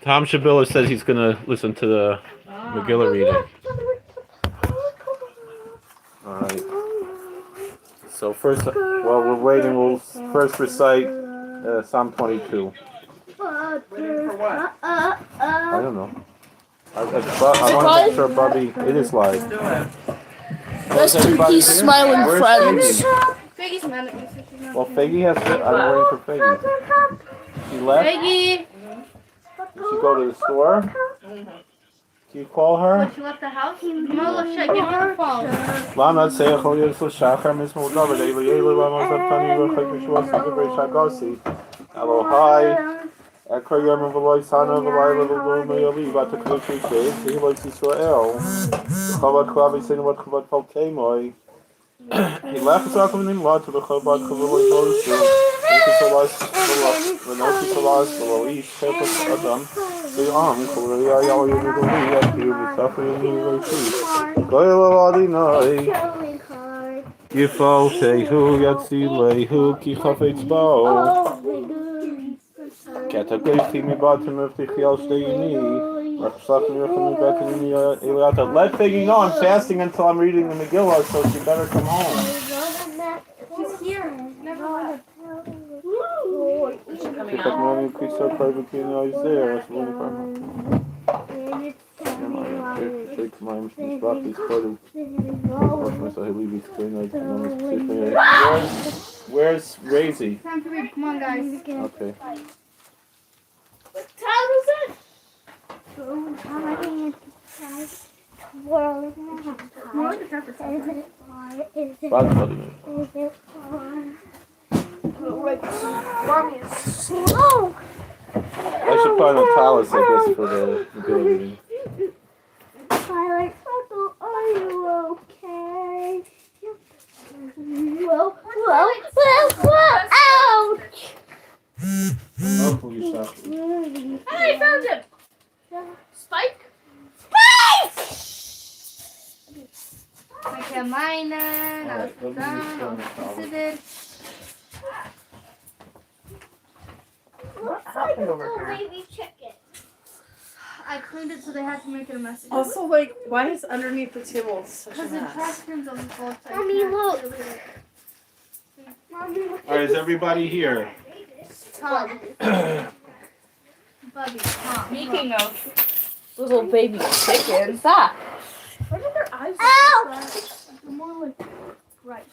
Tom Shabilla says he's gonna listen to the Megillah reading. All right. So first, while we're waiting, we'll first recite Psalm 22. Waiting for what? I don't know. I want to make sure Bubby. It is live. Do it. Rest in Everybody peace, here? smiling Where's friends. Figgy? Figgy's mad at me. So she's not Well, here. Figgy has to. I'm waiting for Figgy. She left. Figgy! Did she go to the store? Can you call her? What, she left the house? Moshe, give her the phone. למנצח על שחר מזמור דוד אלו אלו למזבתני רחק משוע סגר ושגוסי אלוהי אקרא יום ולא ישנא ולילה ולא מילי ותקדוש ישב תהילות ישראל וחובת כלה וישנו ותחובת פלטמוי הילך זרקם נמלט וחובת חבלו יבושו ונוסי סלס ולא איש חפץ אדם ועם כל ראיה יעלו ידעו וספר ימיני ראשי גואל אדוני יפלתהו יצילהו כי חפץ בו כתגויכי מבטן מבטיחי על שתי ימי Let Figgy know I'm fasting until I'm reading the Megillah, so she better come home. She's here. Never left. Is she coming out? Where's, where's Razy? Time to read. Come on, guys. Okay. What time is it? More like the pepper. Slow. I should put on a talus, I guess, for the Megillah reading. Twilight Sparkle, are you okay? Whoa, whoa, whoa, whoa, ouch! Oh, you stop. Hey, I found him! Spike? Spike! Okay, mine. Alright, let me just turn the towel. Looks like a little baby chicken. I cleaned it so they had to make it a mess. Also, like, why is underneath the table such a Because the mess? trash cans on the floor. so I Mommy, can't look. delete it. Mommy, look All right, is everybody here? Tom. Bubby, Tom. Speaking of little baby chickens, ah, Why did their eyes Ouch! look more like right?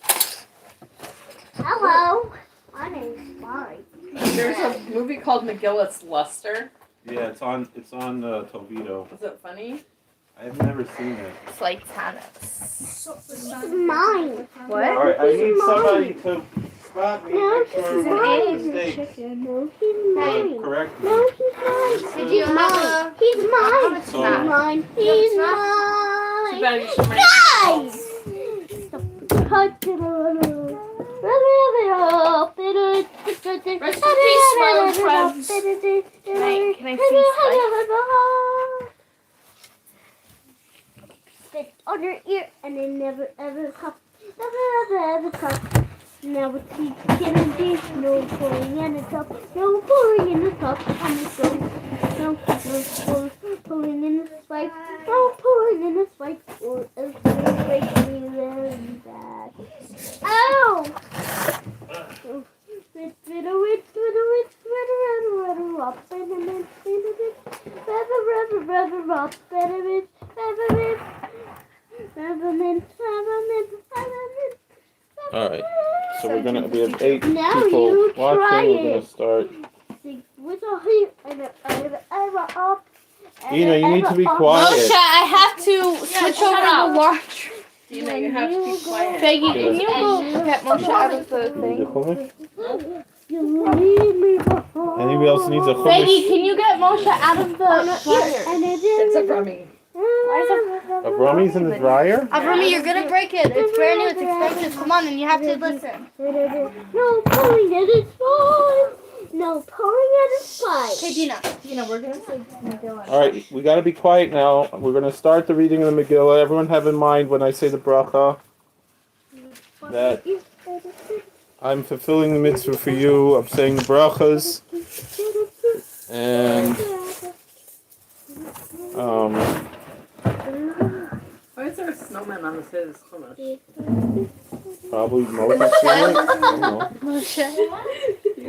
Hello. My name's Spike. There's a movie called McGillis Luster. Yeah, it's on. It's on Tovito. Is it funny? I've never seen it. it's like tennis. He's mine. What? All right, I He's need mine. somebody to spot me. No, Make sure he's we're mine. mistakes. No, he's mine. Correct me. No, he's mine. Did you He's have mine. a- He's mine. So- He's mine. He's Too mine. bad you should Guys! Rest in peace, smiling friends. Can I see Spit on your ear and then never ever cough. Never ever ever cough. Now it's the Kennedy, no pulling in the top, no pulling in the top, on the go. No, no pull, pulling in the spike, no pulling in the spike, or else it'll break me very bad. Ow! All right. So we're gonna. We have eight Now people you try watching. We're gonna it. start. Dina, you need to be quiet. Moshe, I have to switch shut over up. the laundry. Dina, you have to be quiet. Peggy, can you go get Moshe out of the You need a thing? chumash? You leave me behind. Anybody else needs a Peggy, chumash? can you get Moshe out of the dryer? It's a rummy. Avrami's in the dryer. Avrami, you're gonna break it. It's brand new. It's expensive. Come on, and you have to listen. No pulling at its spine. No pulling at its spine. Okay, Dina. Dina, we're gonna say Megillah. All right, we gotta be quiet now. We're gonna start the reading of the Megillah. Everyone have in mind when I say the bracha that I'm fulfilling the mitzvah for you. I'm saying the brachas, and written on the side of this chumash? Probably Moses seen it. I don't know.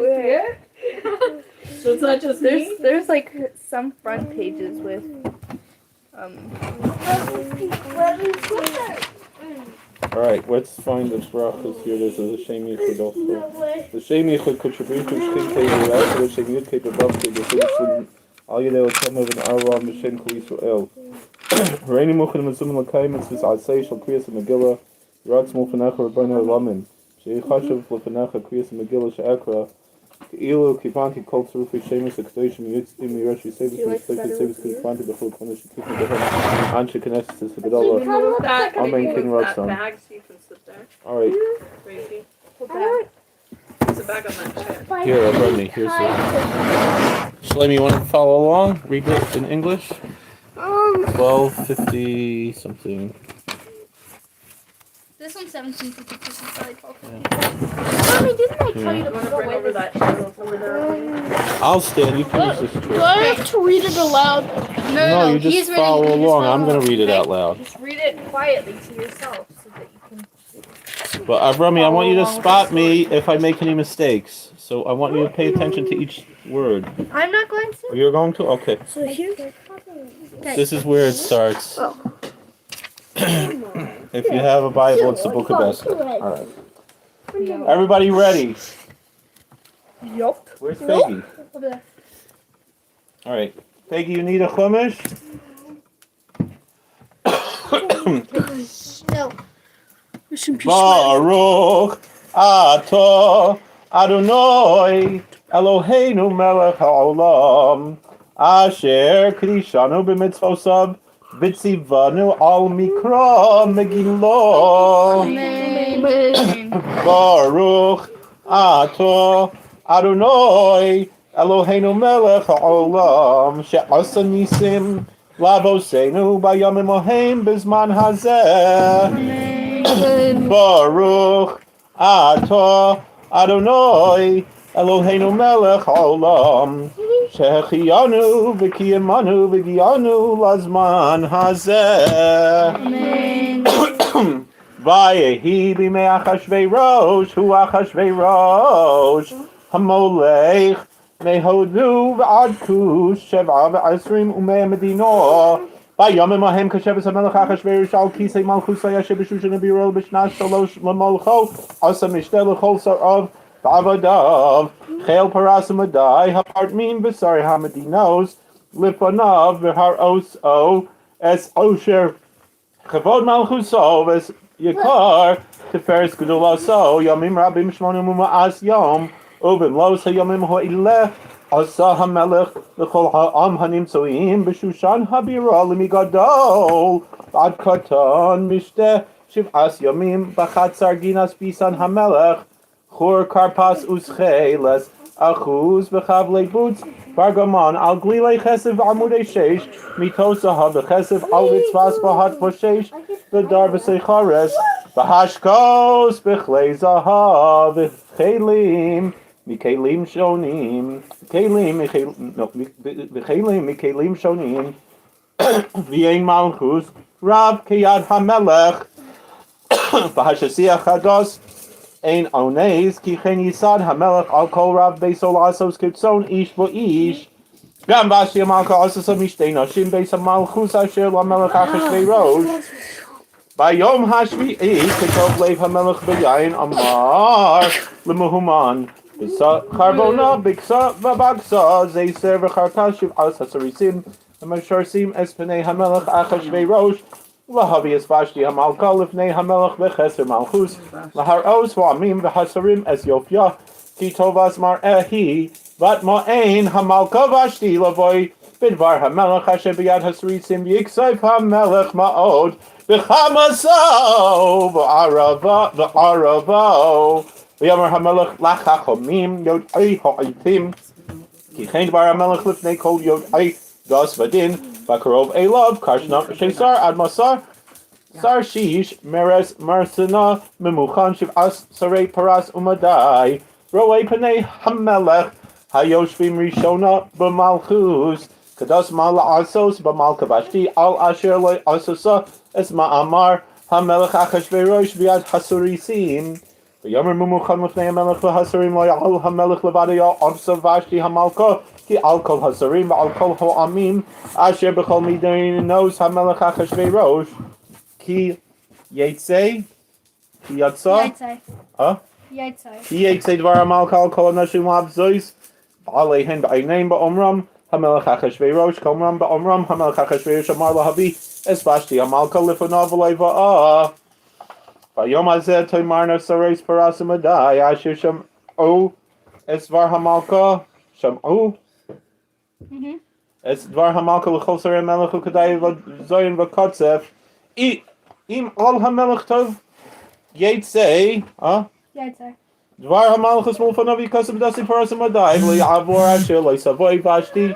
Where? So it's not just There's me? there's like some front pages with All right, let's find the brachas here. There's a L'Shem Yichud also. L'Shem Yichud Kudshabrichu Shchintei L'Yasher L'Shem Yudkei B'Vavkei B'Chiddush Al Yidei L'Toma V'Na'aram B'Shem Kol Yisrael. Hareini Muchan Mitzum L'Kayim Mitzvahs Asei Shal Kriyas Megillah Ratz Mulfanecha Rabbeinu Olamim Sheyichashav L'Fanecha Kriyas Megillah She'ekra Ilu Kivanti Kol Tzerufi Shemus HaKadoshim Yitzim Mirosh Yisebus Do you like Mishloki better Yisebus with you? Kivanti B'Chol Kodesh Shetiknu B'Hem Anshe Knesset Can Segedolah you move that, can Amen, you King move that Ratzon. bag so you can sit there? All right, Gracie? I There's a bag on that chair. Here, Rodney, here's the. Shalem, you want to follow along? Read it in English? 1250 something. This one's 1752. It's probably 1252. Mommy, didn't I tell Yeah. you You to wanna put bring away over this? that chair over there? I'll stand. You can use this Do chair. I have to read it aloud? No, no, No, no. you just He's reading. follow You just along. follow I'm going to read it okay? out loud. Just read it quietly to yourself so that you can. But Avrami, I want you to Follow along with the spot me if I make any mistakes. So I want you to pay attention to each word. I'm not going to. You're going to? Okay. So here's This is where it starts. If you have a Bible, it's the book of Esther. All right. Everybody ready? Yup. Where's Peggy? Over there. All right. Peggy, you need a chumash? No. Baruch atah Adonai Eloheinu melech haolam asher kiddushanu b'mitzvosav v'tzivanu al mikra megillah. Amen. Baruch atah Adonai Eloheinu melech haolam she'asa nisim lavoseinu bayamim ohem bizman hazeh. Baruch atah Adonai Eloheinu melech haolam she'chiyanu v'kiyamanu v'giyanu lazman hazeh. Amen. Vayehi b'mei Achashverosh hu Achashverosh hamolech mehodu v'ad kush sheva v'esrim umei medino Vayomim ahem kasheves hamelech Achashverosh al kisei malchus yashe b'shushan biro b'shnas shalosh l'molcho asa mishteh l'chol sarav v'avadav chel paras u'madai hapartmim v'sari hamedinos lifanav v'haros o es osher Chavod malchuso ves yakar tiferes gedulaso yamim rabim shmonim uma'as yom ubim los hayamim ho'ileh asa hamelech l'chol ha'am hanimtzoim b'shushan habira l'migadol ad katan mishteh shiv'as yamim b'chatzar ginas bisan hamelech chur karpas uscheles achuz b'chavlei boots bargamon al glilei chesiv amudei sheish mitosaha b'chesiv al ritzvas b'hat v'sheish v'dar v'seichares v'hashkos b'chlei zahav v'chelim mikelim shonim kelim michel- no v'chelim mikelim shonim v'yein malchus rav kiyad hamelech v'hashasiach hados Ein ones ki chen yisad hamelech al kol rav beisol asos kitson ish ish. Gam vashti hamalka asos mishtei nashim beis hamalchus asher lamelech Achashverosh. Bayom hashvi'i ketov leiv hamelech b'yayin amar l'muhuman. Bisa charbona biksa v'bagsa zeiser v'charkas shiv'as hasarisim v'masharsim es pnei hamelech Achashverosh. Lahavi es vashti hamalka lifnei hamelech v'cheser malchus. Laharos v'amim v'hasarim es yofya ki tovas mar'ehi vat ma'ein hamalka vashti lavoi bidvar hamelech asher biyad hasrisim yiksayf hamelech ma'od v'chamaso v'arava v'aravo v'yamar hamelech lachachomim yod'ei ha'aitim ki chen dvar hamelech lifnei kol yod'ei das vadin v'karov elav karshna shesar ad masar Sar Shish, Meres, Marsena, Memuchan, Shiv'as, Sarei, Paras, Umadai, Roe Panei, Hamelech, Hayoshvim Rishona, B'Malchus, Kadas Mala Asos, B'Malka Vashti, Al Asher Loi Asosa, Es Ma'amar, המלך אחשורוש ביד הסריסים ויאמר ממוכן לפני המלך והשרים לא על המלך לבדו עושה ושתי המלכה כי על כל השרים ועל כל העמים אשר בכל מדינות המלך אחשורוש כי יצא כי יצא יצא. אה? יצא. כי יצא דבר המלכה על כל הנשים להבזוז עליהן בעיניהם באומרם המלך אחשורוש כאומרם באומרם המלך אחשורוש אמר להביא את ושתי המלכה לפניו ולבאה ביום הזה תאמרנה שרי פרס ומדי אשר שמעו את דבר המלכה שמעו את דבר המלכה לכל שרי המלך וכדי זוין וקצף אם על המלך טוב יצא אה? יצא. דבר המלכות מלפניו יכתב בדסי פרס ומדי ולא יעבור אשר לא תבוא ושתי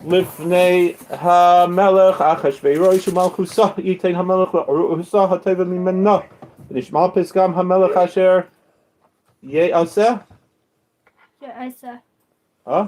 לפני המלך אחשורוש ומלכותו ייתן המלך לארוסה הטובה ממנה ונשמע פתגם המלך אשר יעשה יעשה. אה?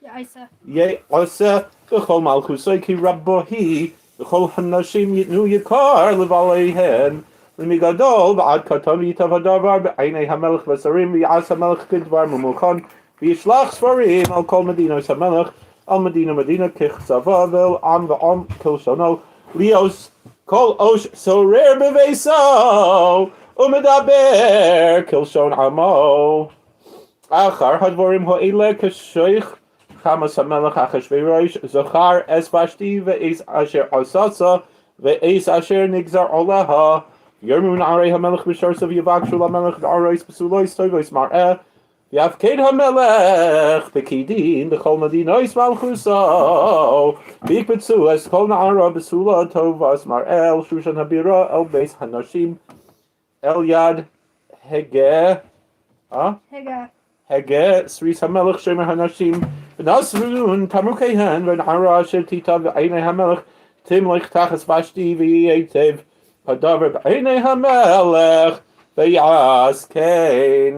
יעשה. יעשה בכל מלכותו כי רבה היא וכל הנשים ייתנו יקר לבעליהן ומגדול ועד קטן וייטב הדבר בעיני המלך והשרים ויעש המלך כדבר ממוכן וישלח ספרים על כל מדינות המלך על מדינה ומדינה ככתבה ואל עם ועם כלשונו להיות כל איש שורר בביתו ומדבר כלשון עמו אחר הדברים האלה כשוך חמת המלך אחשורוש זכר את ושתי ואת אשר עשתה ואת אשר נגזר עליה ויאמרו נערי המלך משרתיו יבקשו למלך נערות בתולות טובות מראה ויפקד המלך פקידין בכל מדינות מלכותו ויקבצו את כל נערה בתולה טובת מראה אל שושן הבירה אל בית הנשים אל יד הגה אה? הגה. הגה סריס המלך שומר הנשים ונתנו תמרוקיהן והנערה אשר תיטב בעיני המלך תמלך תחת ושתי וייטב הדבר בעיני המלך ויעש כן.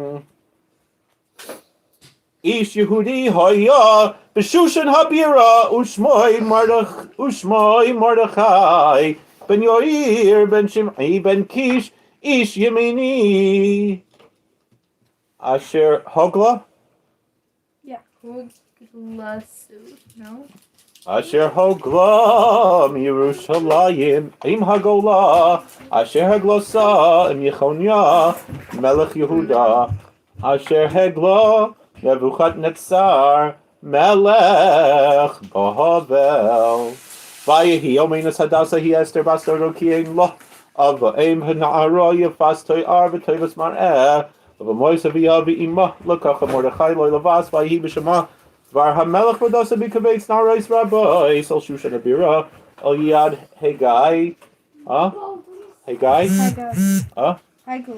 איש יהודי היה בשושן הבירה ושמו מרדכ ושמו מרדכי בן יאיר בן שמעי בן קיש איש ימיני אשר הוגלה Hoglasu. No? אשר הוגלה מירושלים עם הגולה אשר הגלתה עם יכוניה מלך יהודה אשר הגלה נבוכדנצר מלך בבל ויהי יום אינוס הדסה היא אסתר בת דודו כי אין לה אב ואם הנערה יפת תואר וטובת מראה ובמות אביה ואמה לקחה מרדכי לא לבת ויהי בשמע דבר המלך בדסה מקבץ נערות רבות אל שושן הבירה אל יד הגיא אה? הגיא? הגו. אה? הגו.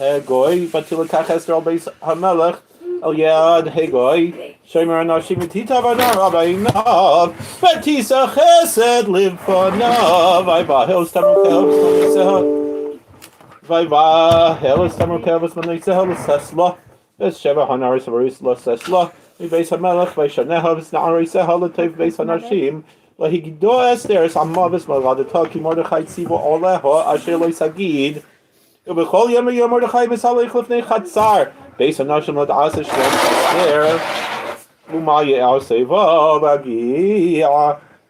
הגוי ותלקח אסתר אל בית המלך אל יד הגוי שומר הנשים ותיטב הנערה בעיניו ותשא חסד לפניו ויבהל את תמרוקיה ואת ויבהל את תמרוקיה ואת מניציה לשש לה ואת שבע הנערות הארוסות לשש לה מבית המלך וישנאה ואת נערותיה לטוב בית הנשים להגידה אסתר את עמה ואת מולדתה כי מרדכי ציווה עליה אשר לא תגיד ובכל יום ויום מרדכי מתהלך לפני חצר בית הנשים לדעת שלום אסתר ומה יעשה בה בהגיע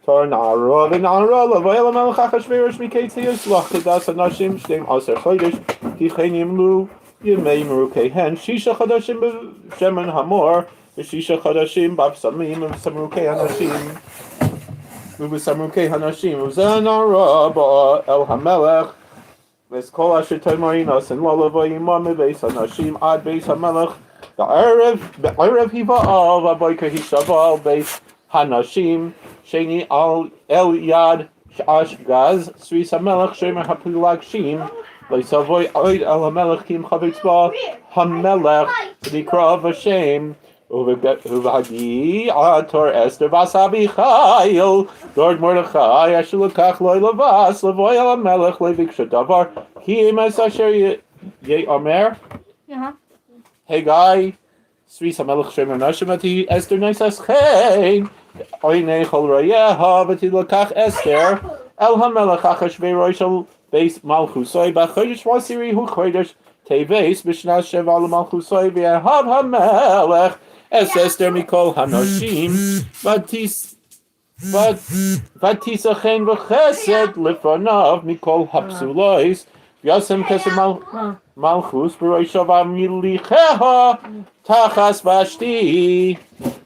תור נערה ונערה לבוא אל המלך אחשורוש מקץ היות לה כדת הנשים 12 חודש כי כן ימלאו ימי מרוקיהן 6 חודשים בשמן המור ושישה חודשים בבשמים ובתמרוקי הנשים ובתמרוקי הנשים וזה הנערה באה אל המלך ואת כל אשר תאמר ינתן לה לבוא עמה מבית הנשים עד בית המלך בערב היא באה ובבוקר היא שבה אל בית הנשים שני אל יד שעשגז סריס המלך שומר הפילגשים לא תבוא עוד אל המלך כי אם חפץ בה המלך ולקראה בשם ובהגיע תור אסתר בת אביחיל דוד מרדכי אשר לקח לו לבת לבוא אל המלך לא ביקשה דבר כי אם את אשר יאמר הגיא סריס המלך שומר הנשים ותהי אסתר נושאת חן בעיני כל רואיה ותלקח אסתר אל המלך אחשורוש אל בית מלכותו בחודש העשירי הוא חודש טבת בשנת שבע למלכותו ויאהב המלך את אסתר מכל הנשים ותשא חן וחסד לפניו מכל הבתולות וישם כתר מלכות בראשה וימליכה תחת ושתי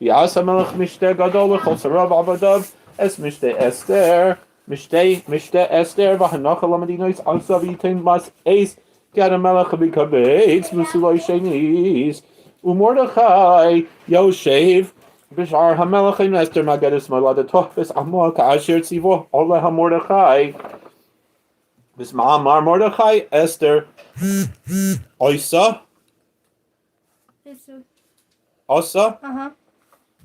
ויעש המלך משתה גדול לכל שריו ועבדיו את משתה אסתר משתה משתה אסתר והנחה למדינות עשה ויתן מס את גן המלך המקבץ בתולה שנית ומרדכי יושב בשער המלך עם אסתר מגדת מולדתו בת עמו כאשר ציווה עליה מרדכי במאמר מרדכי אסתר עושה עושה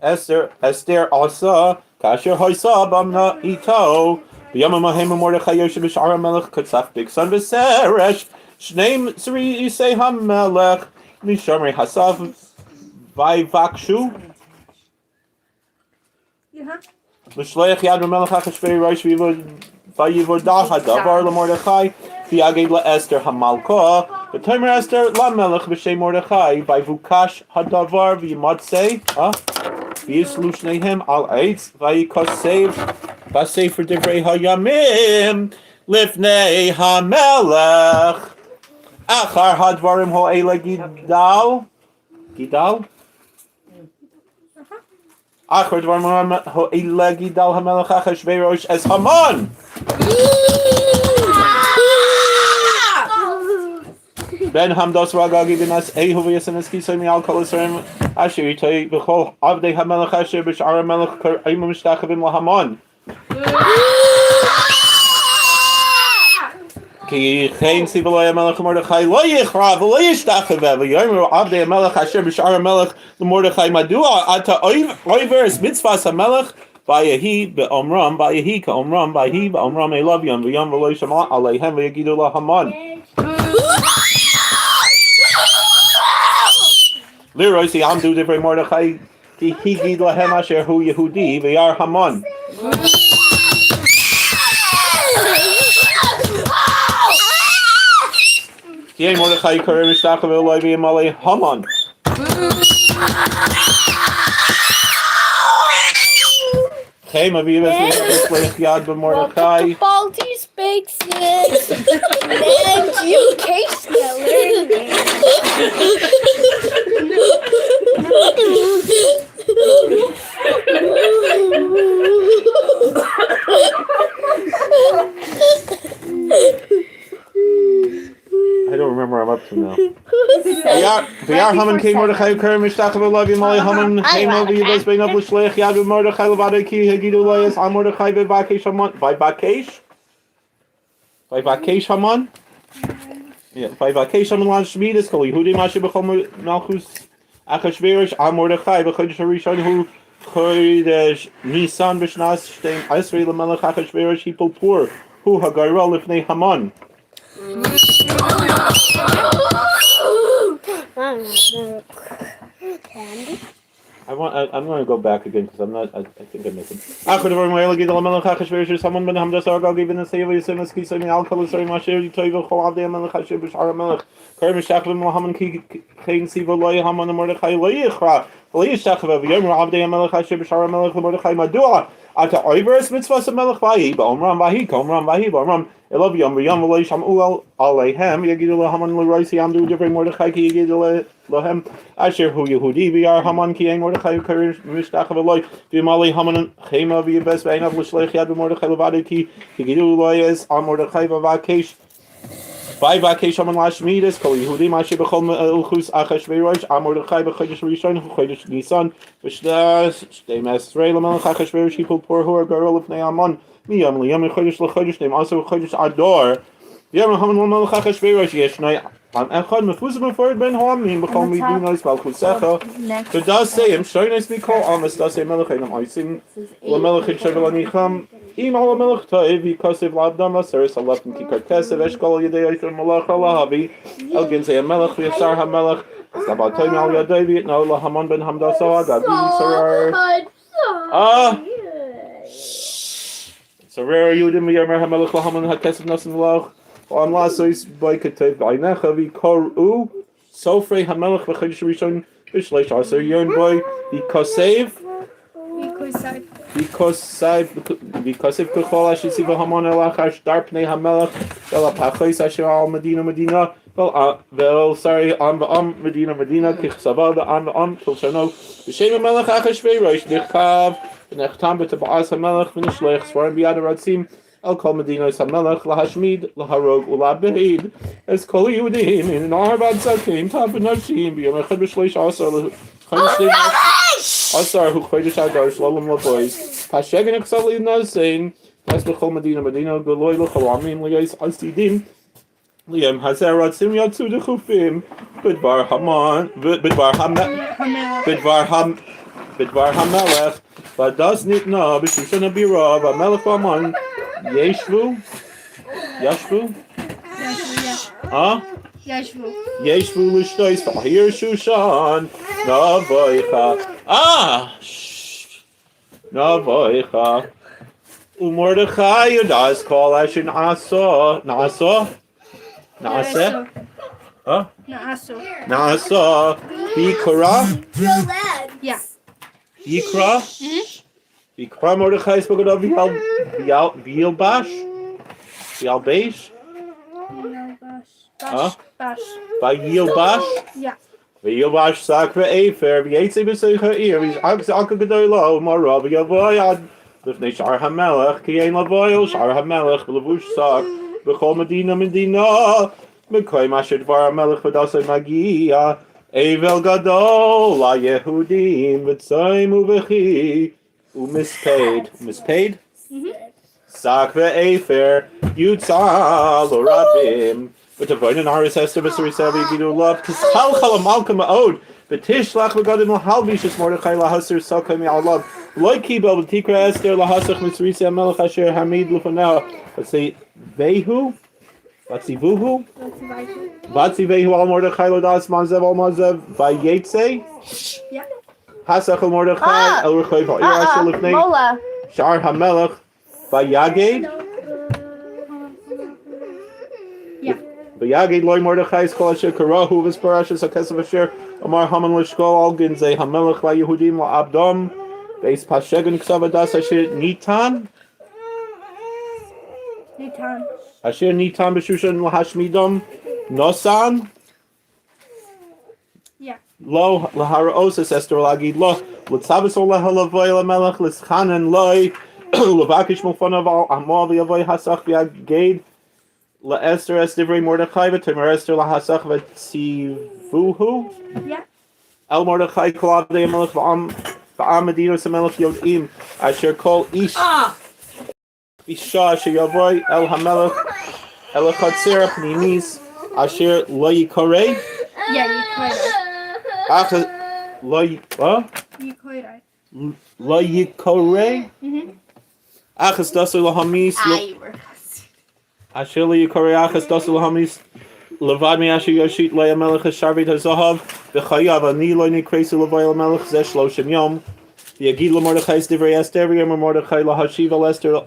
אסתר אסתר עושה כאשר היתה באמנה איתו בימים ההם מרדכי יושב בשער המלך קצף בגתן ותרש שני סריסי המלך משומרי הסף ויבקשו לשלוח יד במלך אחשורוש ויוודע הדבר למרדכי ויגד לאסתר המלכה ותאמר אסתר למלך בשם מרדכי ויבוקש הדבר וימצא ויתלו שניהם על עץ ויכתב בספר דברי הימים לפני המלך אחר הדברים האלה גידל גידל אחר דברים האלה גידל המלך אחשורוש את המן בן המדתא האגגי וינשאהו וישם את כסאו מעל כל השרים אשר איתו וכל עבדי המלך אשר בשער המלך כורעים ומשתחווים להמן. כי כן ציווה לו המלך ומרדכי לא יכרע ולא ישתחווה ויאמרו עבדי המלך אשר בשער המלך למרדכי מדוע אתה עובר את מצוות המלך ויהי באומרם ויהי כאומרם ויהי באומרם אליו יום ויום ולא שמע אליהם ויגידו להמן לראות יעמדו דברי מרדכי כי הגיד להם אשר הוא יהודי וירא המן. כי אין מרדכי כורע ומשתחווה לו וימלא המן. חמה ויבש לשלוח יד במרדכי. Baldi's Basics and UK I don't remember where I'm up to now. וירא המן כי מרדכי כורע ומשתחווה לו וימלא המן חמה ויבז בעיניו לשלוח יד במרדכי לבדו כי הגידו לו את על מרדכי ויבקש המן ויבקש ויבקש המן ויבקש המן להשמיד את כל יהודים אשר בכל מלכות אחשורוש על מרדכי בחודש הראשון הוא חודש ניסן בשנת 12 למלך אחשורוש הפיל פור הוא הגורל לפני המן. Candy. I'm going to go back again because I'm not. I think I'm missing. אחר דברים האלה גידל המלך אחשורוש את המן בן המדתא האגגי וינשאהו וישם את כסאו מעל כל השרים אשר איתו וכל עבדי המלך אשר בשער המלך כורעים ומשתחווים להמן כי כן ציווה לו המן ומרדכי לא יכרע ולא ישתחווה ויאמרו עבדי המלך אשר בשער המלך למרדכי מדוע אתה עובר את מצוות המלך ויהי באומרם ויהי כאומרם ויהי באומרם אליו יום ויום ולא ישמעו אליהם יגידו להמן לראות יעמדו דברי מרדכי כי יגידו להם אשר הוא יהודי וירא המן כי אין מרדכי כורע ומשתחווה לו וימלא המן חמה ויבז בעיניו לשלוח יד במרדכי לבדו כי הגידו לו את על מרדכי ויבקש ויבקש המן להשמיד את כל יהודים אשר בכל מלכות אחשורוש על מרדכי בחודש הראשון הוא חודש ניסן בשנת 12 למלך אחשורוש הפיל פור הוא הגורל לפני המן מיום ליום מחודש לחודש 12 חודש אדר ויאמר המן למלך אחשורוש ישנו עם אחד מפוזר ומפורד בין העמים בכל מדינות מלכותך ודתיהם שונות מכל עם ואת דתי המלך אינם עושים למלך הישבע להניחם אם על המלך טוב יכתב לעבדם 10,000 כיכר כסף אשקול על ידי עושה מלאכה להביא אל גנזי המלך ויסר המלך את טבעתו מעל ידו ויתנו להמן בן המדתא האגגי שרר. צורר היהודים ויאמר המלך להמן הכסף נתון לך העם לעשות בו כטוב בעיניך ויקראו סופרי המלך בחודש הראשון בשלש עשר יום בו יכתב יכתב ככל אשר ציווה המן אל אחר שטר פני המלך ואל הפחות אשר על מדינה ומדינה ואל שרי עם ועם מדינה ומדינה ככתבה לעם ועם כלשונו בשם המלך אחשורוש נכתב ונחתם בטבעת המלך ונשלח ספרים ביד הרצים אל כל מדינות המלך להשמיד להרוג ולאבד את כל היהודים מנער ועד זקן טף ונשים ביום אחד בשלוש עשר לחודש עשר הוא חודש אדר שלום לבוא פשגן הכתב להינתן נס בכל מדינה ומדינה גלוי לכל העמים להיות עתידים ליום הזה רצים יצאו דחופים בדבר המן בדבר בדבר בדבר המלך והדת ניתנה בשושן הבירה והמלך והמן ישבו ישבו אה? ישבו. ישבו לשתות בעיר שושן נבוכה אה! נבוכה ומרדכי ידע את כל אשר נעשה נעשה נעשה אה? נעשו. נעשה ויקרא Yeah. ויקרא ויקרע מרדכי את בגדיו וילבש וילבש בש. בש. וילבש Yeah. וילבש שק ואפר ויצא בתוך העיר ויזעק זעקה גדולה ומרה ויבוא עד לפני שער המלך כי אין לבוא אל שער המלך בלבוש שק בכל מדינה ומדינה מקום אשר דבר המלך ודתו מגיע אבל גדול ליהודים וצום ובכי ומספד מספד? שק ואפר יוצע לרבים ותבואנה נערות אסתר וסריסיה ויגידו לה תתחלחל המלכה מאוד ותשלח בגדים להלביש את מרדכי להסיר שקו מעליו לא קיבל ותקרא אסתר להסך מסריסי המלך אשר העמיד לפניה ותצווהו ותציווהו ותצווהו על מרדכי לדעת מה זה ועל מה זה ויצא הסך אל מרדכי אל רחוב העיר אשר לפני Mola. שער המלך ויגד Yeah. ויגד לו מרדכי את כל אשר קראהו ואת פרשת הכסף אשר אמר המן לשקול על גנזי המלך ליהודים לאבדם ואת פשגן כתב הדת אשר ניתן ניתן. אשר ניתן בשושן להשמידם נתן Yeah. לו להראות את אסתר להגיד לה לצוות עליה לבוא אל המלך להתחנן לו לבקש מלפניו על עמה ויבוא הסך ויגד לאסתר את דברי מרדכי ותאמר אסתר להסך ותציווהו Yeah. אל מרדכי כל עבדי המלך ועם ועם מדינות המלך יודעים אשר כל איש אישה אשר יבוא אל המלך אל החצר הפנימית אשר לא יקרא Yeah, יקרא. אך לא י- אה? יקרא. לא יקרא אך את דתו להמית I were. אשר לא יקרא אך את דתו להמית לבד מאשר יושיט לו המלך את שרביט הזהב בחייו אני לא נקראתי לבוא אל המלך זה 30 יום ויגיד למרדכי את דברי אסתר ויאמר מרדכי להשיב אל אסתר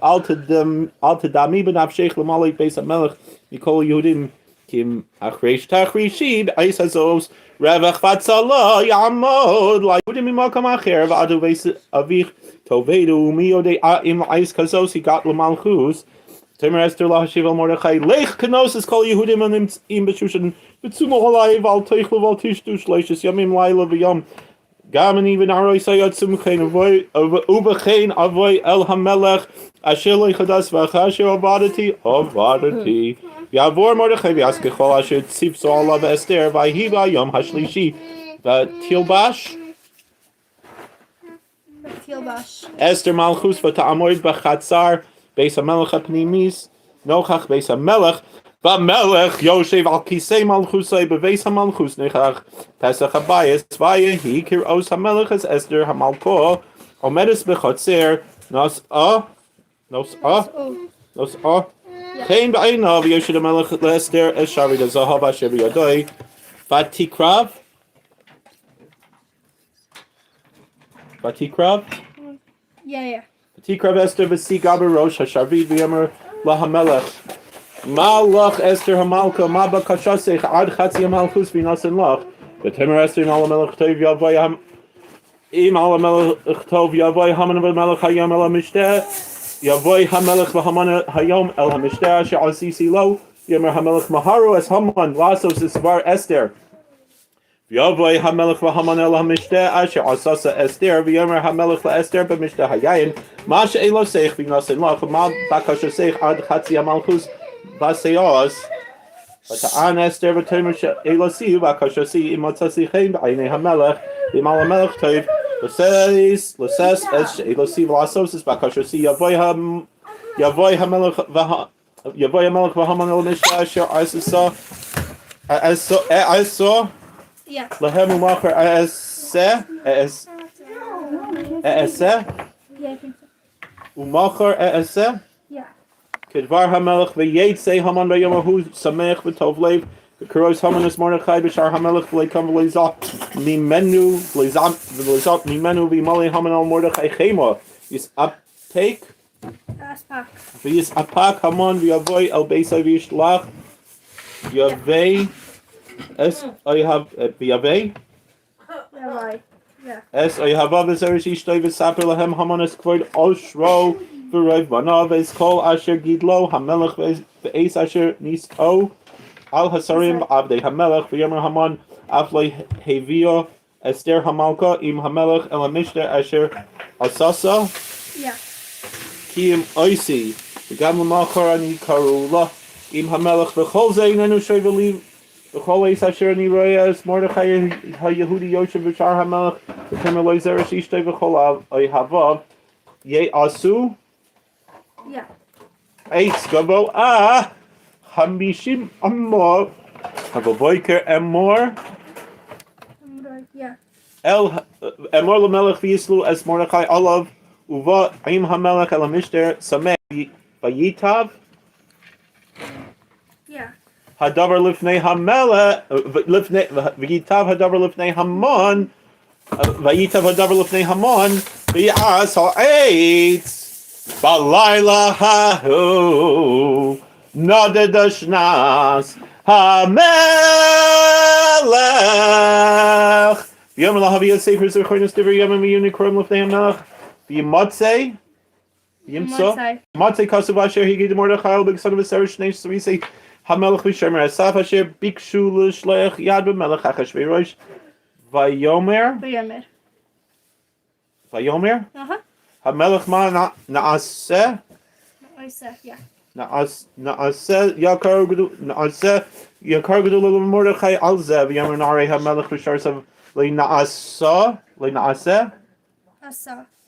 אל תדמי בנפשך למלא בית המלך מכל היהודים כי אם החרש תחרישי בעת הזאת רווח והצלה יעמוד ליהודים ממקום אחר ואת ובית אביך תאבדו ומי יודע אם לעת כזאת הגעת למלכות ותאמר אסתר להשיב אל מרדכי לך כנוס את כל היהודים הנמצאים בשושן וצומו עלי ואל תאכלו ואל תשתו 3 ימים לילה ויום גם אני ונערותי אצום כן ובכן אבוא אל המלך אשר לא חדש וכאשר אבדתי אבדתי ויעבור מרדכי ויעש ככל אשר ציוותה עליו אסתר ויהי ביום השלישי ותלבש ותלבש. אסתר מלכות ותעמוד בחצר בית המלך הפנימית נוכח בית המלך והמלך יושב על כיסא מלכותו בבית המלכות נוכח פתח הבית ויהי כראות המלך את אסתר המלכה עומדת בחצר נשאה נשאה נשאה חן בעיניו ויושט המלך לאסתר את שרביט הזהב אשר בידו ותקרב ותקרב Yeah, yeah. ותקרב אסתר ותגע בראש השרביט ויאמר לה המלך מה לך אסתר המלכה מה בקשתך עד חצי המלכות וינתן לך ותאמר אסתר אם על המלך טוב יבוא אם על המלך טוב יבוא המן והמלך היום אל המשתה יבוא המלך והמן היום אל המשתה אשר עשיתי לו ויאמר המלך מהרו את המן לעשות את דבר אסתר ויבוא המלך והמן אל המשתה אשר עשתה אסתר ויאמר המלך לאסתר במשתה היין מה שאלתך וינתן לך ומה בקשתך עד חצי המלכות ותעש ותען אסתר ותאמר שאלתי ובקשתי אם מצאתי חן בעיני המלך ואם על המלך טוב לשאת לשאת את שאלתי ולעשות את בקשתי יבוא המלך יבוא המלך והמן אל המשתה אשר עשתה אעשה להם ומחר אעשה אעשה ומחר אעשה כדבר המלך ויצא המן ביום ההוא שמח וטוב לב וכרוז המן את מרדכי בשער המלך ולא קם ולא זע ממנו ולא זע ממנו וימלא המן על מרדכי חמה ויתאפק ויתאפק המן ויבוא אל ביתו וישלח ויבא את ויבא את אוהביו וזרש אשתו ויספר להם המן את כבוד עושרו ורוב בניו ואת כל אשר גידלו המלך ואת אשר נשאו על השרים עבדי המלך ויאמר המן אף לא הביאה אסתר המלכה עם המלך אל המשתה אשר עשתה כי אם אותי וגם למחר אני קרוא לה עם המלך וכל זה איננו שווה לי בכל עת אשר אני רואה את מרדכי היהודי יושב בשער המלך ותאמר לו זרש אשתו וכל אוהביו יעשו עץ גבוה 50 אמה ובבוקר אמור אל אמור למלך ויתלו את מרדכי עליו ובא עם המלך אל המשתה שמח וייטב הדבר לפני המלך לפני וייטב הדבר לפני המן וייטב הדבר לפני המן ויעש העץ בלילה ההוא נדדה שנת המלך ויאמר להביא את ספר זכרונות דברי הימים יהיו נקראים לפני המלך וימצא וימצא מצא כתוב אשר הגיד מרדכי אל בגתנא ותרש שני סריסי המלך ושומר הסף אשר ביקשו לשלוח יד במלך אחשורוש ויאמר ויאמר. ויאמר המלך מה נעשה נעשה יקר נעשה יקר גדול למרדכי על זה ויאמר נערי המלך ושרסיו לא נעשה לא נעשה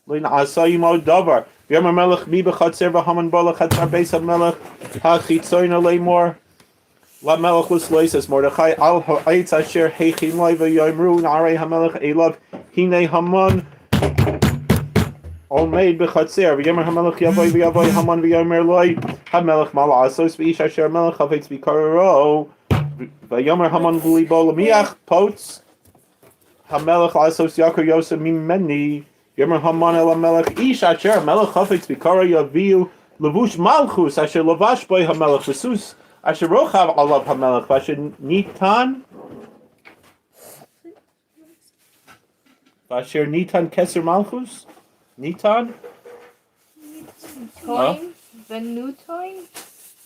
לא נעשה עמו דבר ויאמר המלך מי בחצר והמן בא לחצר בית המלך החיצונה לאמור למלך לתלות את מרדכי על העץ אשר הכין לו ויאמרו נערי המלך אליו הנה המן עומד בחצר ויאמר המלך יבוא ויבוא המן ויאמר לו המלך מה לעשות באיש אשר המלך חפץ ביקרו ויאמר המן בלבו למי יחפוץ המלך לעשות יקר יותר ממני ויאמר המן אל המלך איש אשר המלך חפץ ביקרו יביאו לבוש מלכות אשר לבש בו המלך וסוס אשר רכב עליו המלך ואשר ניתן ואשר ניתן כתר מלכות ניתן ונוטוין?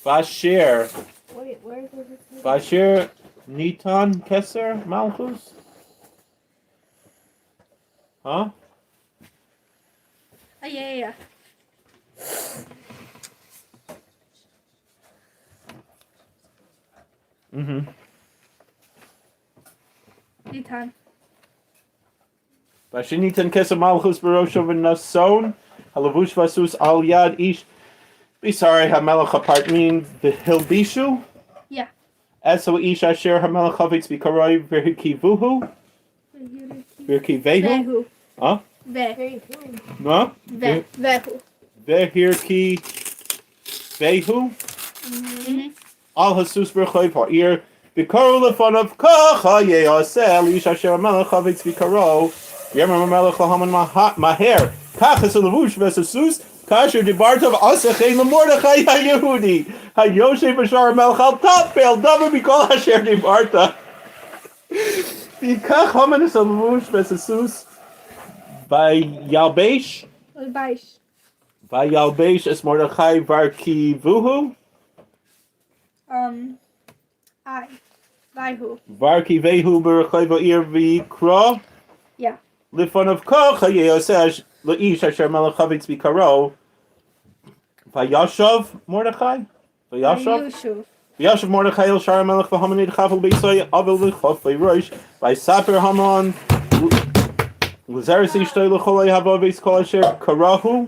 ואשר Wait, where does it say? ואשר ניתן כתר מלכות? Huh? Oh, yeah. ניתן. ואשר ניתן כתר מלכות בראשו ונסון הלבוש והסוס על יד איש משרי המלך הפרטמין והלבישו את האיש אשר המלך חפץ ביקרו והרכיבוהו והרכיבהו והוא. אה? ו. מה? ו. והוא. והרכיבהו על הסוס ברחוב העיר וקראו לפניו ככה יעשה לאיש אשר המלך חפץ ביקרו ויאמר המלך להמן מהר קח את הלבוש ואת הסוס. כאשר דיברת ועשה כן למרדכי היהודי היושב בשער המלך אל תפל דבר מכל אשר דיברת. ויקח המן את הלבוש ואת הסוס וילבש ילבש. וילבש את מרדכי והרכיבוהו I. ויהו. והרכיבהו ברחוב העיר ויקרא Yeah. לפניו כך היעשה לאיש אשר המלך חפץ ביקרו. וישב מרדכי וישב וישוב. וישב מרדכי אל שער המלך והמן נדחף אל ביתו אבל לכפי ראש ויספר המן לזרש אשתו לכל אוהביו ואת כל אשר קראהו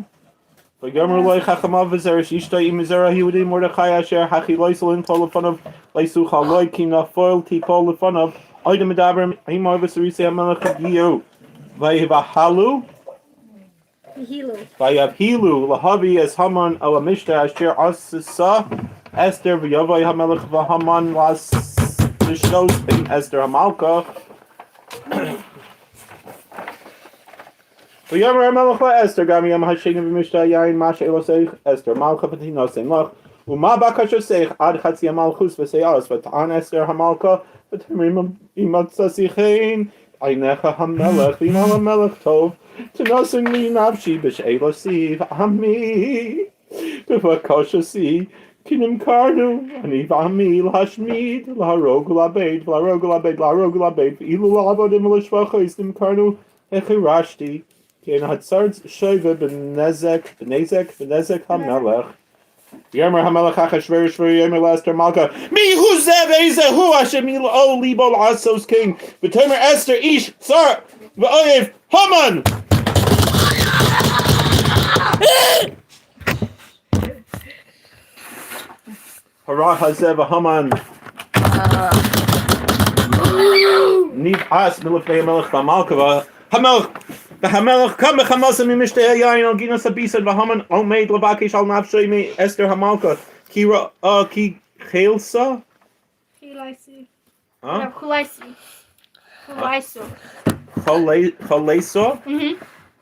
ויאמר לו חכמיו וזרש אשתו אם מזרע היהודי מרדכי אשר החילותו לנפול לפניו לא תוכל לו כי נפול תיפול לפניו עוד המדבר עמו וסריסי המלך הגיעו ויבהלו ויהילו. ויבהילו להביא את המן אל המשתה אשר עשתה אסתר ויבוא המלך והמן לשתות עם אסתר המלכה. ויאמר המלך לאסתר גם יום השני במשתה היין מה שאלתך אסתר מלכה ותינתן לך ומה בקשתך עד חצי המלכות ותעש ותען אסתר המלכה ותאמר אם מצאתי חן בעיניך המלך ואם על המלך טוב תנתן לי נפשי בשאלתי ועמי בבקשתי כי נמכרנו אני ועמי להשמיד להרוג ולאבד להרוג ולאבד להרוג ולאבד ואילו לעבדים ולשפחות נמכרנו החרשתי כי אין הצר שווה בנזק בנזק בנזק המלך. ויאמר המלך אחשורוש ויאמר לאסתר מלכה מי הוא זה ואיזה הוא אשר מלאו ליבו לעשות כן ותאמר אסתר איש צר ואויב המן. הרע הזה והמן נבעס מלפני המלך והמלכה המלך והמלך קם בחמסה ממשתה היין על גינת הביתן והמן עומד לבקש על נפשו מאסתר המלכה כי ראה כי חלתה חילייסי. אה? No, חולייסי. חולייסו. חולייסו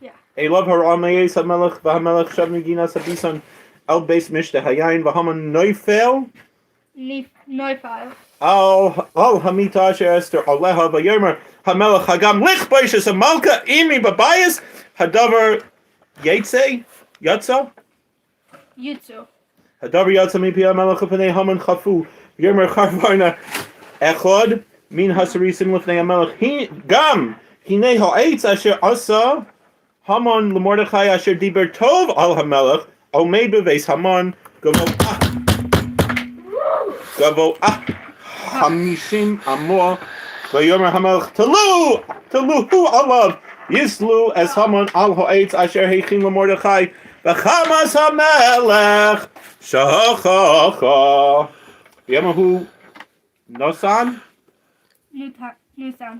Yeah. אליו הרעה מאת המלך והמלך שב מגינת הביתן אל בית משתה היין והמן נופל נויפל. על המיטה אשר אסתר עליה ויאמר המלך הגם לכבוש את המלכה עמי בבית הדבר יצא יצא יוצא. הדבר יצא מפי המלך ופני המן חפו ויאמר חרבונה אחד מן הסריסים לפני המלך גם הנה העץ אשר עשה המן למרדכי אשר דיבר טוב על המלך עומד בבית המן גבוה 50 אמה ויאמר המלך תלו תלוהו עליו יתלו את המן על העץ אשר הכין למרדכי וחמס המלך שככה ביום ההוא נתן נתן,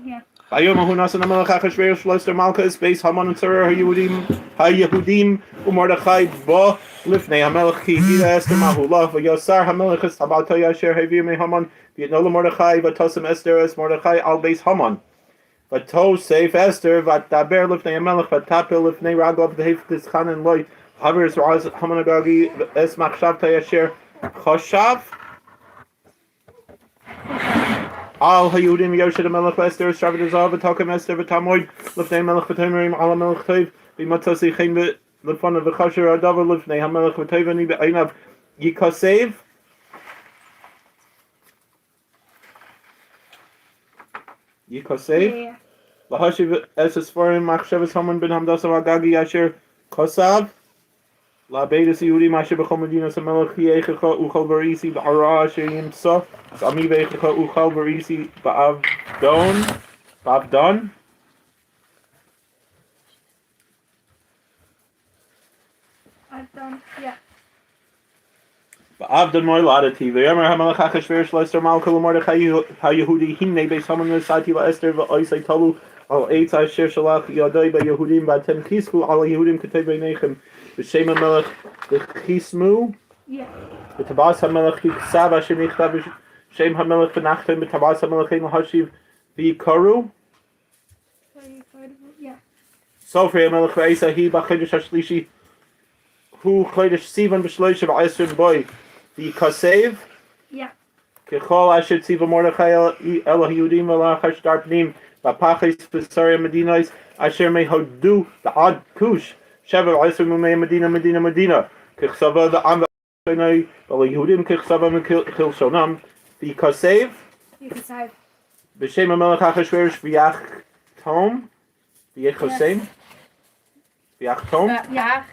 yeah. ביום ההוא נתן המלך אחשורוש לאסתר מלכה את בית המן צורר היהודים ומרדכי בא לפני המלך כי הגידה אסתר מהו לה ויסר המלך את טבעתו אשר העביר מהמן ויתנו למרדכי ותשם אסתר את מרדכי על בית המן. ותוסף אסתר ותדבר לפני המלך ותפל לפני רגליו ותתחנן לו להעביר את רעת המן האגגי את מחשבתו אשר חשב על היהודים ויושט המלך לאסתר את שרביט הזהב ותקם אסתר ותעמוד לפני המלך ותאמר אם על המלך טוב ואם מצאתי חן לפניו וכאשר הדבר לפני המלך וטוב אני בעיניו יכתב יכתב להשיב את הספרים מחשבת המן בן המדתא האגגי אשר כתב לאבד את היהודים אשר בכל מדינות המלך כי איככה אוכל וראיתי ברע אשר ימצא את עמי ואיככה אוכל וראיתי באבדון באבדון I've yeah. באבדון מולדתי ויאמר המלך אחשורוש לאסתר מלכה למרדכי היהודי הנה בית המן נתתי לאסתר ואותו תלו על עץ אשר שלח ידו ביהודים ואתם חשקו על היהודים כטוב בעיניכם בשם המלך וחתמו Yeah. בטבעת המלך כי כתב אשר נכתב בשם המלך ונחתם בטבעת המלך אין להשיב ויקראו Yeah. סופרי המלך בעת ההיא בחודש השלישי הוא חודש סיוון בשלושה ועשרים בו ויכתב Yeah. ככל אשר ציווה מרדכי אל היהודים ואל האחשדרפנים והפחס ושרי המדינות אשר מהודו ועד כוש 127 מדינה מדינה מדינה ככתבה לעם וליהודים ככתבם וכלשונם ויכתב ויכתב. בשם המלך אחשורוש ויחתום ויחוסם ויחתום יח.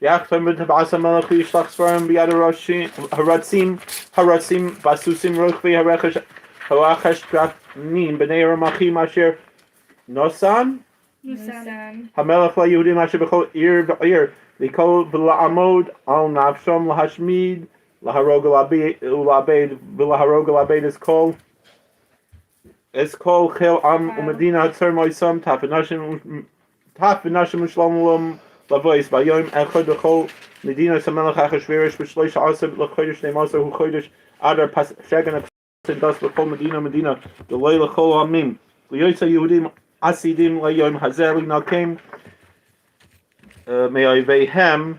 ויחתום בטבעת המלך וישלח ספרים ביד הרצים הרצים בסוסים רוכבי הרכש האחשדרפנים בני הרמחים אשר נוסן נוסן. המלך ליהודים אשר בכל עיר ועיר לכל ולעמוד על נפשם להשמיד להרוג ולאבד ולהרוג ולאבד את כל את כל חיל עם ומדינה הצר מויסם טף ונשים ושלום לבויס ביום אחד בכל מדינה המלך אחשורוש ב13 לחודש 12 הוא חודש אדר פס שגן דס בכל מדינה ומדינה דלא לכל העמים ליוצא יהודים עתידים ליום הזה להינקם מאויביהם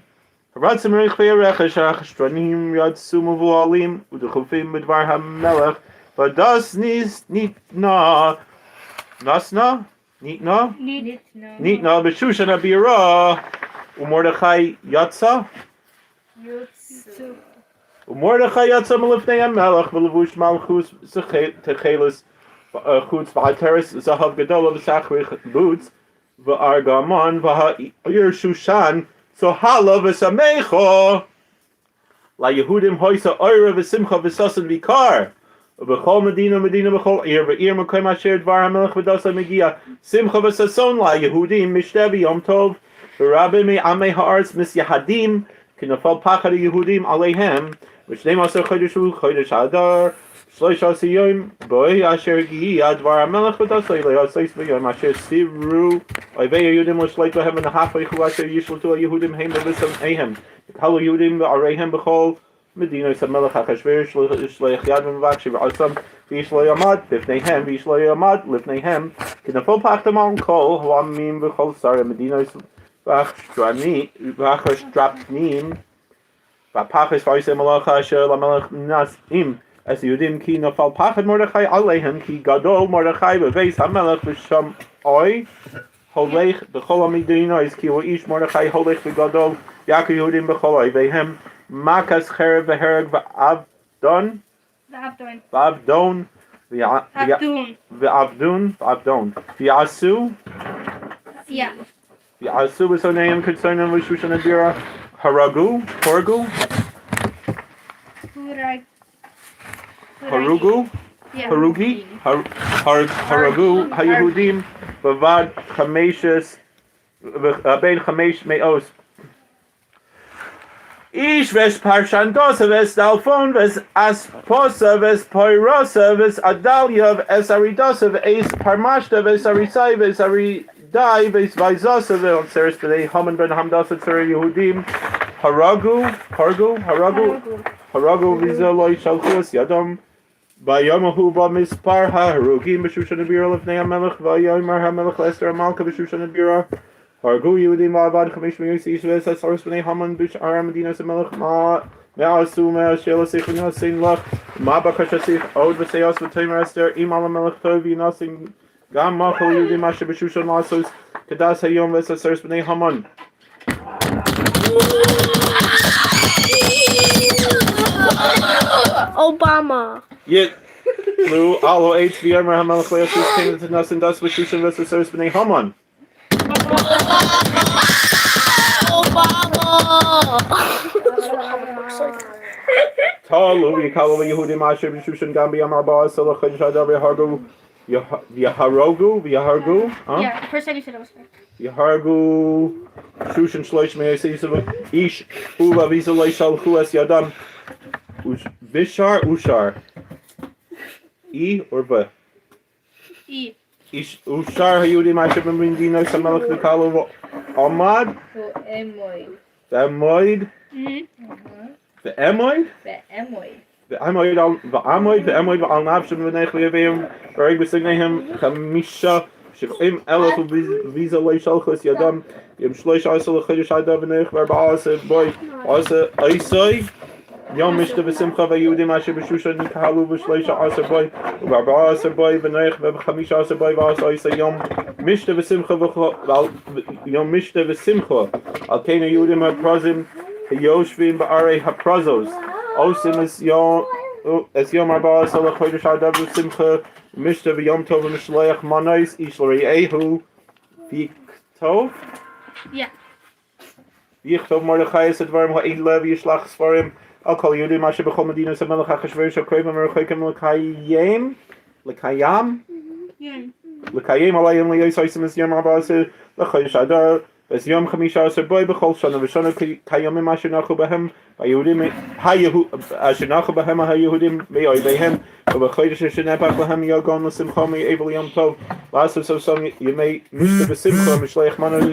הרצים רכבי הרכש האחשדרנים יצאו מבוהלים ודחופים בדבר המלך ודס ניתנה נסנה ניתנה ניתנה בשושן הבירה ומרדכי יצא ומרדכי יצא מלפני המלך בלבוש מלכוס תכלת חוץ ועטרת זהב גדולה וסכריך בוץ וארגמן והעיר שושן צוהלה ושמחה ליהודים היתה אורה ושמחה וששון ויקר ובכל מדינה ומדינה בכל עיר ועיר מקום אשר דבר המלך ודתו מגיע שמחה וששון ליהודים משתה ויום טוב ורבים מעמי הארץ מתייהדים כי נפל פחד היהודים עליהם ו-12 חודש הוא חודש אדר 13 יום בו אשר הגיע דבר המלך ודתו להיעשות ביום אשר סירו אויבי היהודים לשלוט בהם ונהפוך הוא אשר ישלטו היהודים הם ובשונאיהם וקהלו יהודים בעריהם בכל מדינות המלך אחשורוש לשלוח יד במבקשי ועשם ואיש לא יעמד בפניהם ואיש לא יעמד לפניהם כי נפל פחדם על כל העמים וכל שרי המדינות והאחשדרפנים והפחס ועושי מלאכה אשר למלך נשאים את היהודים כי נפל פחד מרדכי עליהם כי גדול מרדכי בבית המלך ושמעו הולך בכל המדינות כי הוא איש מרדכי הולך וגדול יכו יהודים בכל אויביהם מכת חרב והרג ואבדון ואבדון. ואבדון אבדון. ואבדון ואבדון ויעשו Yeah. ויעשו בשונאיהם כרצונם בשושן הבירה הרגו הרגו הורג. הרגו Yeah. הרוגי הרגו היהודים בבד בין 500 איש ואת פרשנדתא ואת דלפון ואת אספתא ואת פורתא ואת אדליא ואת ארידתא ואת פרמשתא ואת אריסאי ואת ארידאי ואת ויזתא ועשרת בני המן בן המדתא צורר היהודים הרגו הרגו הרגו הרגו וזה לא ישלחו את ידם ביום ההוא בא מספר ההרוגים בשושן הבירה לפני המלך ויאמר המלך לאסתר המלכה בשושן הבירה הרגו יהודים ואבד 500 איש ואת עשרת בני המן בשאר המדינות המלך מה עשו מה שאלתך ונעשה לך מה בקשתך עוד ותעש ותאמר אסתר אם על המלך טוב ינעשה גם מחל יהודים אשר בשושן לעשות כדת היום ואת עשרת בני המן. Obama. יתלו על העץ ויאמר המלך לאסתר כן תנשא דת בשושן ואת עשרת בני המן. Obama. That's what Haman looks like. תלו ויקהלו ליהודים אשר בשושן גם ביום 14 לחודש אדר ויהרגו ויהרוגו ויהרגו אה? Yeah, the first time you said it was correct. יהרגו שושן 300 איש ולוויזה לא ישלחו את ידם וישר אושר אי or ו E. איש ושאר היהודים אשר במדינות המלך וקהלו עמד ועמוד ועמוד ועמוד על ועמוד ועמוד ועל נפשם ובני חייביהם והרג בשונאיהם 500. שבעים אלף ובביזה לא שלחו את ידם ביום שלוש עשר לחודש אדר ונוח וארבעה עשר בו עשה אותו יום משתה ושמחה והיהודים אשר בשושן נקהלו בשלושה עשר בו ובארבעה עשר בו ונוח ובחמישה עשר בו ועשה אותו יום משתה ושמחה יום משתה ושמחה על כן היהודים הפרזים היושבים בערי הפרזות עושים את יום 14 לחודש אדר בשמחה ומשתה ויום טוב ומשלח מנות איש לרעהו ויכתוב Yeah. ויכתוב מרדכי את הדברים האלה וישלח ספרים על כל יהודים אשר בכל מדינות המלך אחשוורוש הקרובים והרחוקים לקיים לקיים לקיים עליהם להיות עושים את יום 14 לחודש אדר ואת יום 15 בו בכל שנה ושנה כימים אשר נחו בהם היהודים אשר נחו בהם היהודים מאויביהם ובחודש אשר נהפך להם יגון לשמחה מעבר ליום טוב לעשות סוף ימי משתה ושמחה משלח מנות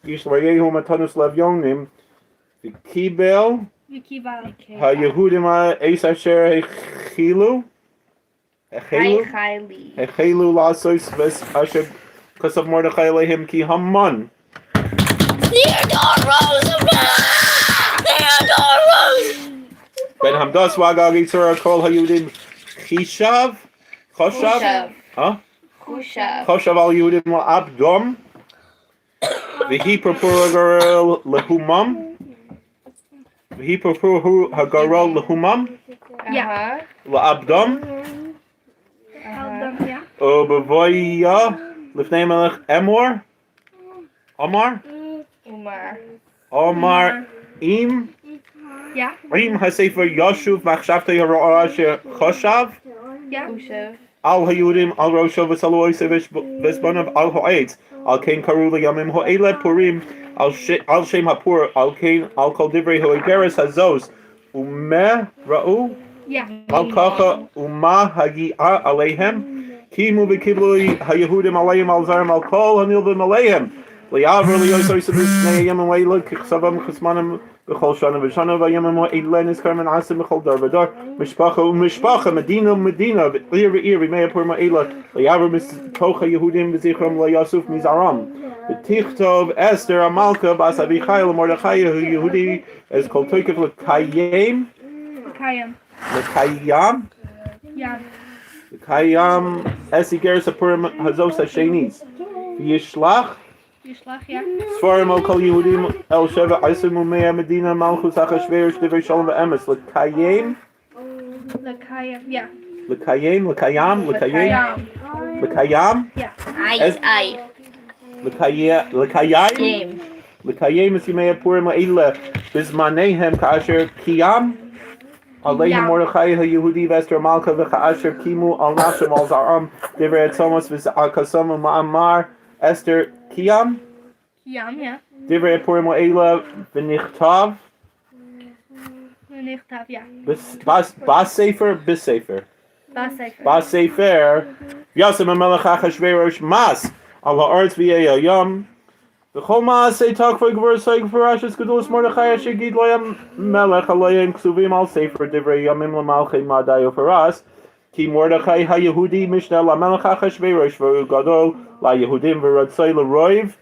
איש לרעהו מתנות לאביונים וקיבל וקיבל. היהודים את אשר החילו החלו חיילי. החלו לעשות אשר כתב מרדכי עליהם כי המן Theodore Roosevelt! Theodore Roosevelt! בן המדתא האגגי צורר כל היהודים חישב חשב אה? חושב. חשב על יהודים לאבדם ויהי פרפור הגורל להומם ויהי פרפור הגורל להומם לאבדם ובבואה לפני המלך אמור אמר אומר. אמר אם אם הספר ישוב מחשבתו הרעה אשר חשב חושב. על היהודים על ראשו ותלו אותו ואת בניו על העץ על כן קראו לימים האלה פורים על שם הפור על כן על כל דברי האיגרת הזאת ומה ראו על ככה ומה הגיעה עליהם קיימו וקיבלו היהודים עליהם על זרעם על כל הנלווים עליהם ליעבור להיות עושים בשני הימים האלה ככתבם וכזמנם בכל שנה ושנה והימים האלה נזכרים ונעשים בכל דור ודור משפחה ומשפחה מדינה ומדינה ועיר ועיר בימי הפורים האלה ליעבור מתוך היהודים וזכרם לא יסוף מזרעם ותכתוב אסתר המלכה בת אביחיל למרדכי היהודי את כל תוקף לקיים לקיים. לקיים לקיים את איגרת הפורים הזאת השנית וישלח ישלח ספרים אל כל יהודים אל 170 מדינה מלכות אחשוורוש דברי שלום ואמת לקיים לקיים. לקיים לקיים לקיים לקיים איי, איי. לקיים לקיים את ימי הפורים האלה בזמניהם כאשר קיים עליהם מרדכי היהודי ואסתר המלכה וכאשר קיימו על נפשם ועל זרעם דברי הצומות וזעקתם ומאמר אסתר קיים קיים, דברי הפורים האלה ונכתב ונכתב, בספר בספר בספר. בספר וישם המלך אחשוורוש מס על הארץ ויהי היום וכל מעשה תקפו גבורתו ופרשת גדולת מרדכי אשר גידלו המלך עליהם כתובים על ספר דברי ימים למלכי מדי ופרס כי מרדכי היהודי משנה למלך אחשוורוש והוא גדול ליהודים ורצוי לרוב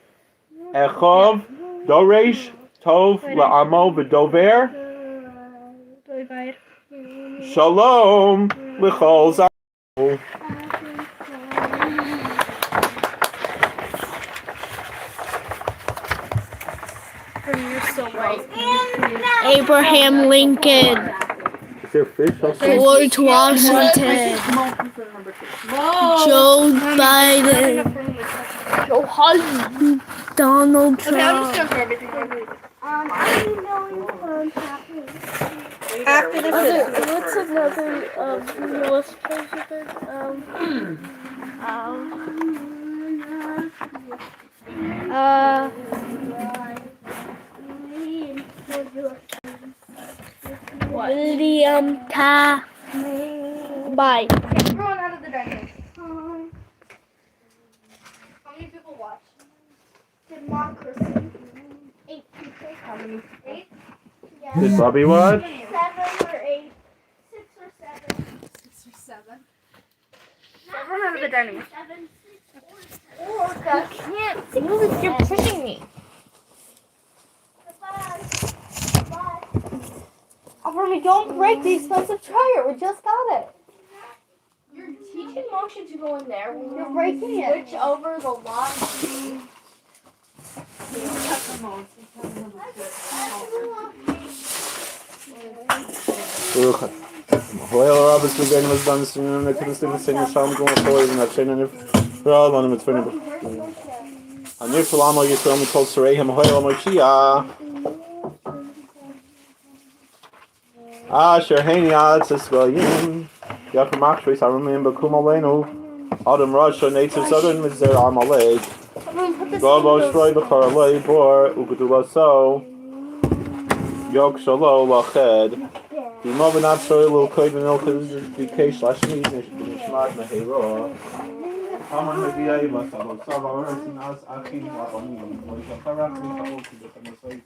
אחיו דורש טוב לעמו ודובר שלום לכל זרעו. You're so white. Abraham Lincoln. Is there fish also? George Washington. Joe Biden. Donald Okay, I'm just Trump. gonna throw everything. I'm going from happy. After this is What's another U.S. president? William Ta. Bye. Everyone out of the dining room. How many people watch? Democracy. 8 people. How many? 8? Yeah. Did Bobby watch? 7 or 8. 6 or 7. 6 or 7. Everyone out of the dining room. 7, 6 or 7. Because you're pushing me. Avrumi, don't break the expensive dryer. We just got it. You're teaching Moshe to go in there. You're breaking it. Switch over the lock. Baruch Hoel Rabbis Beginning was done soon and the Christian Senior Shalom Gom Hoel and Hashem and Rav on the Mitzvah. Anir Salamo Yisrael Mikol Sarehem Hoel Moshiach. Asher Heini Atz Goyim Yaakov Machshris Arumim Bakum Aleinu Adam Rasha Native Southern Mizer Amalek Avrumi, put this Gobo in those- Shroi B'char Alei Bor Ugeduloso Yok Shalo Lached Dimo B'nafsho Ilu Koid B'nil B'keish Lashmi Nishmat Mehero Haman Mevi'ai Vasavo Sava Ersin As Achim Labanim Loishatarach Mika'ol Kibetamasoi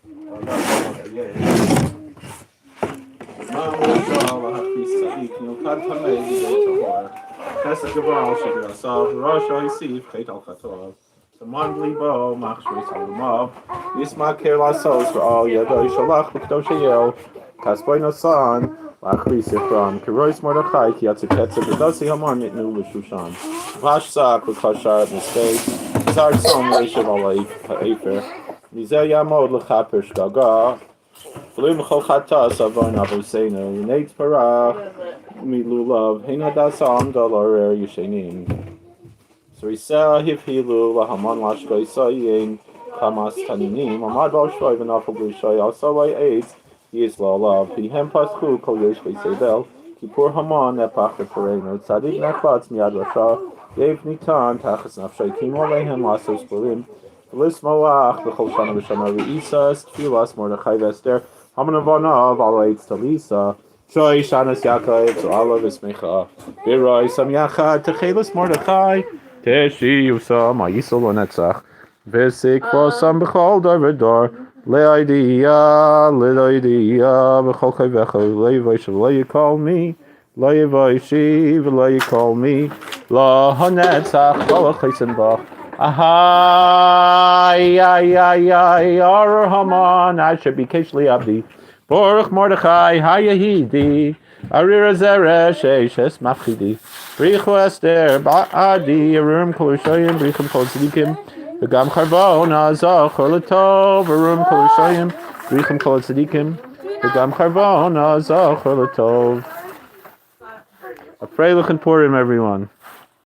V'lim chol chatas avon avoseinu Yineit parach milulav hein hadasa amda larer yishenim Srisa hivhilu lahaman lashko isayin kamas taninim amad bal shoy v'nafal b'shoy also eitz yisla alav pihem paschu kol yesh v'sevel kippur haman nepach v'pereinu tzadik nechlatz miyad rasha yev nitan tachas nafshay kimo lehem lasos purim V'lismoach b'chol shana v'shana v'isas tfilas Mordechai v'Esther Haman avanav al eitz talisa Shoy shanas Yaakov zo'ala v'smecha V'roi sam yachad techelas Mordechai Teshi yusam ha'yisol l'netzach V'sikvo sam b'chol dor v'dor Le'idiyah le'idiyah b'chol chayvecha le'yivosh v'le'yikol mi le'yivoshi v'le'yikol mi Lahanetzach v'le'chaysen bach Ahai ay ay ay Arur Haman Asher bikesh li abdi Baruch Mordechai Hayahidi Arira Zeresh Eishes Mafchidi Brichu Esther Ba'adi Arurim Kol Rishoyim Brichim Kol Tzadikim V'gam Charvon Azachor L'tov Arurim Kol Rishoyim Brichim Kol Tzadikim V'gam Charvon Azachor L'tov. A Freilich and Purim, everyone.